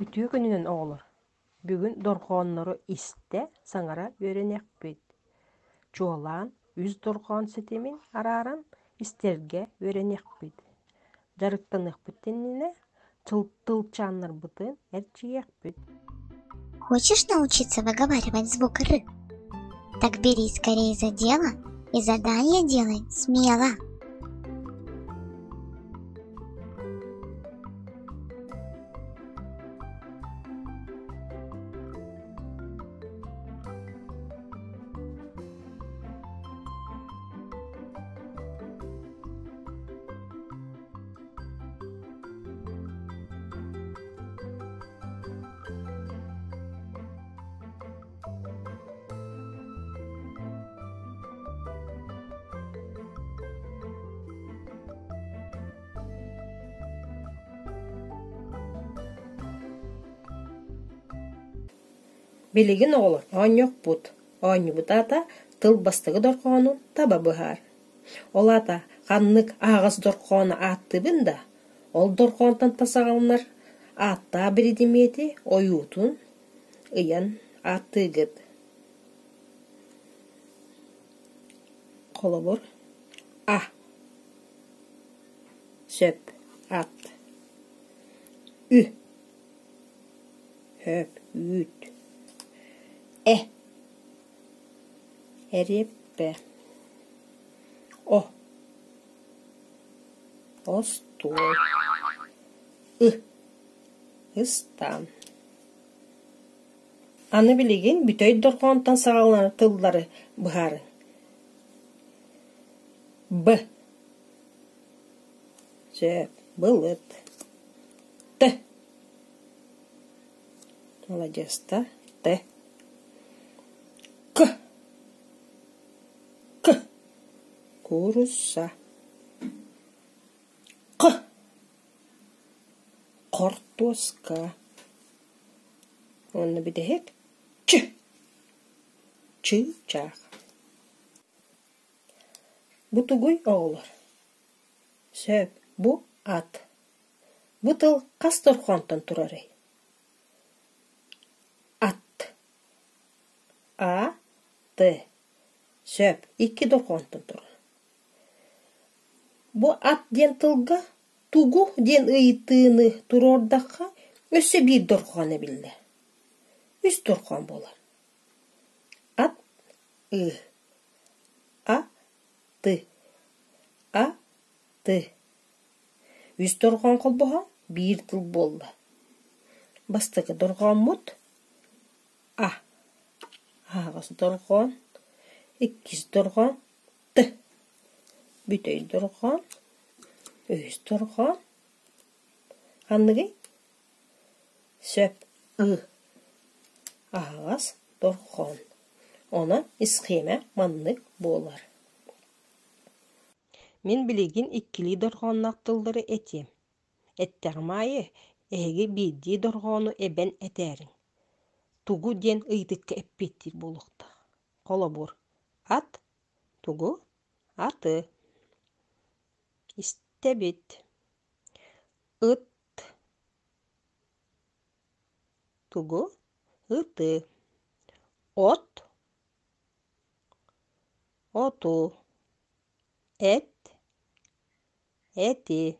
Үтүө күнүнэн оҕолор! Бүгүн дорҕооннору истэ, саҥара үөрэниэхпит. Чуолаан, үс дорҕоон ситимин арааран истэргэ үөрэниэхпит. Дьарыктаныахпыт иннинэ тылчааннарбытын эрчийиэхпит. Хочешь научиться выговаривать звук «р»? Так бери скорее за дело и задание делай смело. Билигин оҕолор оонньуохпут. Оонньуубут аата тыл бастакы дорҕоонун таба быһаар. Ол аата ханнык аһаҕас дорҕоону ааттыыбын да, ол дорҕоонтон тасаҕаланар ааттаах биридимиэти ойуутун ыйан ааттыыгыт. Холобур, А сөп ат Ү хөп үүт Э эриэппэ О остуол Ы ыстаан Аны билигин бүтэй дорҕоонтон саҕаланар тыллары быһаарыҥ. Б Сөп, былыт. Т Маладьыаста. Т К К Куурусса. Х Хортуоска. Уонна бүтэһик Ч Чыычаах. Бу тугуй оҕолор? Сөп, бу ат. Бу тыл хас дорҕоонтон турарый? Ат. А Т. Сөп, икки дорҕоонтон турар. Бу ат диэн тылга тугу диэн ыйытыыны туруордахха, өссө биир дорҕоон эбиллэр. Үс дорҕоон буолар. Ат ы А Т А Т Үс дорҕоон холбоһон биир тыл буолла. Бастакы дорҕооммут А аһаҕас дорҕоон, иккис дорҕоон Т бүтэй дорҕоон, үһүс дорҕоон ханныгый? Сөп Ы аһаҕас дорҕоон. Онон исхиэмэ маннык буолар. Мин билигин иккилии дорҕоонноох тыллары этиэм. Эттэҕим аайы эһиги биирдии дорҕоону эбэн этээриҥ. Тугу диэн ыйытыкка эппиэттиир буолуохтаах. Холобур, ат тугу? Аты. Истэбит. Ыт тугу? Ыты. От оту. Эт эти.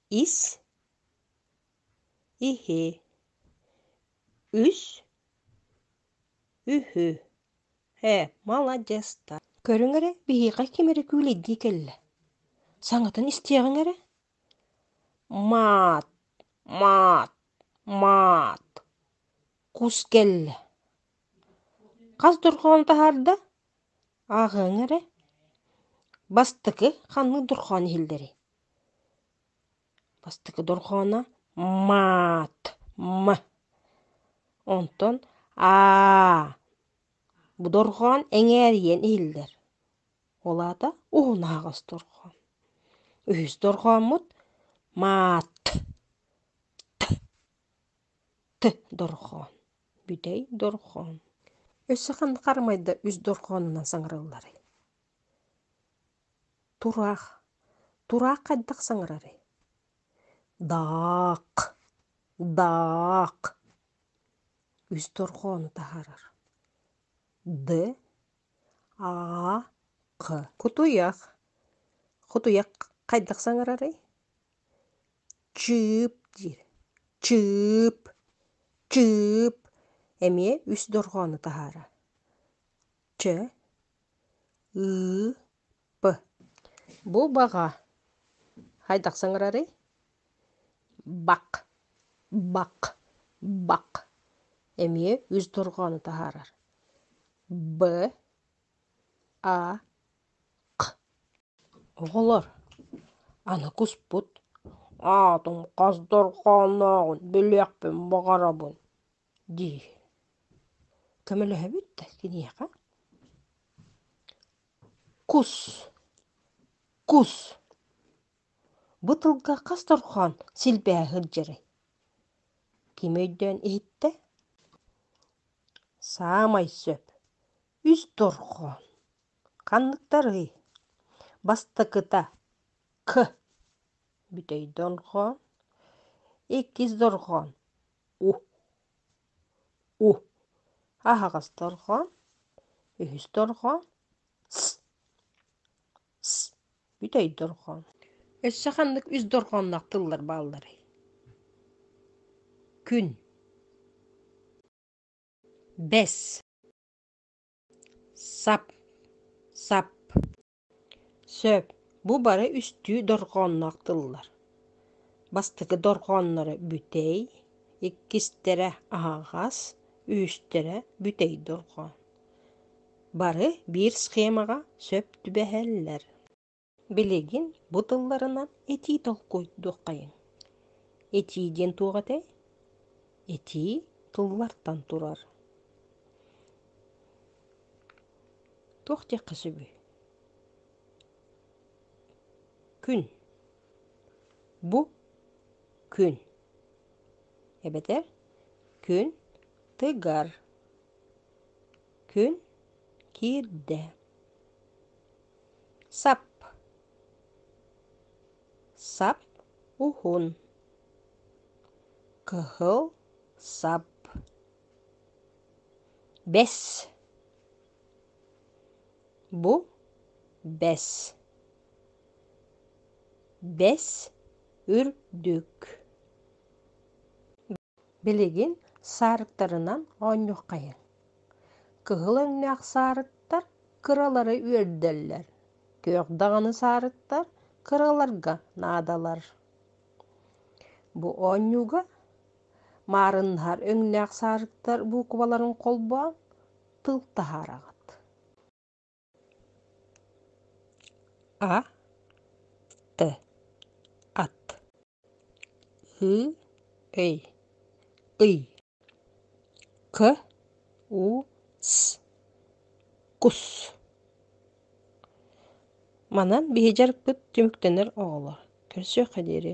Ис иһи. Үс үһү. Ээ, маладьыастар. Көрүҥ эрэ, биһиэхэ ким эрэ күүлэйдии кэллэ. Саҥатын истиэҕиҥ эрэ. Маат, маат, маат. Кус кэллэ. Хас дорҕоону таһаарда? Ааҕыаҥ эрэ. Бастакы ханнык дорҕоон иһиллэрий? Бастакы дорҕооно маат, м. Онтон аа бу дорҕоон эҥээрийэн иһиллэр. Ол аата уһун аһаҕас дорҕоон. Үһүс дорҕооммут маат, т, т дорҕоон, бүтэй дорҕоон. Өссө ханнык харамайда үс дорҕоонунан саҥаралларый? Тураах. Тураах хайдах саҥарарый? Даак. Даах. Үс дорҕоону таһаарар. Д А Х. Кутуйах. Кутуйах хайдах саҥарарый? Чыып диир. Чыып. Чыып. Эмиэ үс дорҕоону таһаарар. Ч Ы П. Бу баҕа. Хайдах саҥарарый? Бак. Бак. Бак. Эмиэ үс дорҕоону таһаарар. Б А К. Оҕолор, аны куспут аатым хас дорҕооннооҕун билиэхпин баҕарабын диир. Көмөлөһөбүт да киниэхэ. Кус, кус. Бу тылга хас дорҕоон силбэһэ сылдьарый? Ким өйдөөн иһиттэ? Саамай сөп. Үс дорҕоон. Ханныктарый? Бастакыта К бүтэй дорҕоон, иккис дорҕоон У У аһаҕас дорҕоон, үһүс дорҕоон С С бүтэй дорҕоон. Өссө ханнык үс дорҕоонноох тыллар баалларый? Күн Бэс Сап Сап Сөп, бу бары үстүү дорҕоонноох тыллар. Бастакы дорҕоонноро бүтэй, иккистэрэ аһаҕас, үһүстэрэ бүтэй дорҕоон. Бары биир схемаҕа сөп түбэһэллэр. Билигин бу тылларынан этии толкуйдуоххайыҥ. Этии диэн туох этэй? Этии тыллартан турар. Туох диэххэ сөбүй? Күн. Бу күн. Эбэтэр күн тыгар. Күн киирдэ. Сап. Сап уһун. Кыһыл сап. Бэс. Бу бэс. Бэс үрдүк. Билигин саарыктарынан оонньуоххайыҥ. Кыһыл өҥнөөх саарыктар кыралары үөрдэллэр, күөх даҕаны саарыктар кыраларга наадалар. Бу оонньууга маарыннаһар өҥнөөх саарыктар буукубаларын холбоон тыл таһаараҕыт. А Т ат Ы ый ый К У С кус Манан биһи дьарыкпыт түмүктэнэр оҕолор. Көрсүөххэ диэри.